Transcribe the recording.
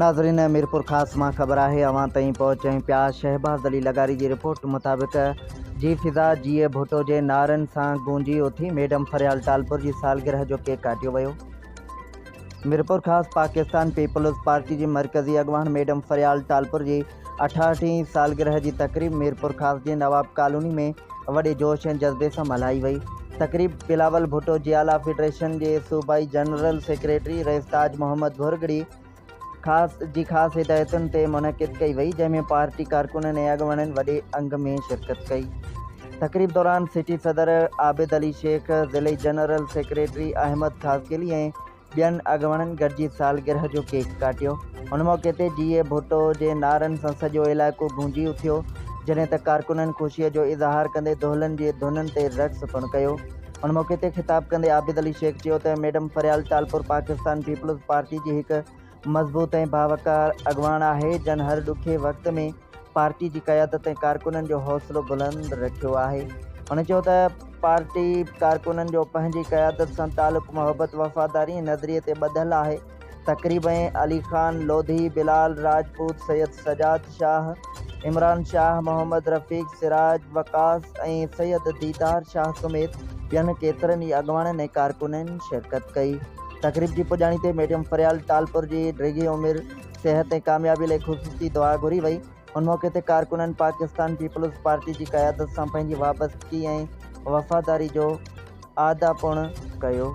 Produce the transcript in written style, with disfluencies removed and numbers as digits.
ناظرين ميرپورخاص مان خبر آهي اوهان تائين پهچايون پيا شهباز علي لغاري جي رپورٽ مطابق جي فضا جيئي ڀٽو جي نعرن سان گونجي اٿي ميڊم فريال ٽالپر جي سالگرهه جو ڪيڪ ڪاٽيو ويو. ميرپورخاص پاڪستان پيپلز پارٽي جي مرڪزي اڳواڻ ميڊم فريال ٽالپر جي اٺاهٺين سالگرهه جي تقريب ميرپورخاص جي نواب ڪالوني ۾ وڏي جوش ۽ جذبي سان ملهائي وئي. تقريب بلاول ڀٽو جيالا فيڊريشن جي صوبائي جنرل سيڪريٽري رئيس تاج محمد ڀرڳڙي خاص جي خاص هدايتن تي منعقد ڪئي وئي جنهن ۾ پارٽي ڪارڪنن ۽ اڳواڻن وڏي انگ ۾ شرڪت ڪئي. تقريب دوران سٽي صدر عابد علي شيخ، ضلعي جنرل سيڪريٽري احمد خاصخيلي ۽ ٻين اڳواڻن گڏجي سالگرهه جو ڪيڪ ڪاٽيو. ان موقعي تي جيئي ڀٽو جي نعرن سان سڄو علائقو گونجي اٿيو، جڏهن ته ڪارڪنن خوشيء جو اظهار ڪندي دهلن جي ڌنن تي رقص پڻ ڪيو. ان موقعي تي خطاب ڪندي عابد علي شيخ چيو ته madam Faryal Talpur Pakistan peoples party جي هڪ مضبوط ۽ باوقار اڳواڻ آهي، جن هر ڏکي وقت ۾ پارٽي جي قيادت ۽ ڪارڪنن جو حوصلو بلند رکيو آهي. هن چيو ته پارٽي ڪارڪنن جو پنهنجي قيادت سان تعلق محبت، وفاداري ۽ نظريي تي ٻڌل آهي. تقريب ۾ علي خان لوڌي، بلال راجپوت، سيد سجاد شاهه، عمران شاهه، محمد رفيق، سراج وقاص ۽ سيد ديدار شاهه سميت ٻين ڪيترن ئي اڳواڻن ۽ ڪارڪنن شرڪت ڪئي. تقريب جي پڄاڻي تي ميڊم فريال ٽالپر جي ڊگهي عمر، صحت ۽ ڪاميابي لاء خصوصي دعا گهري وئي. ان موقعي تي ڪارڪنن پاڪستان پيپلز پارٽي جي قيادت سان پنهنجي وابستگي ۽ وفاداري جو اعاده پڻ ڪيو.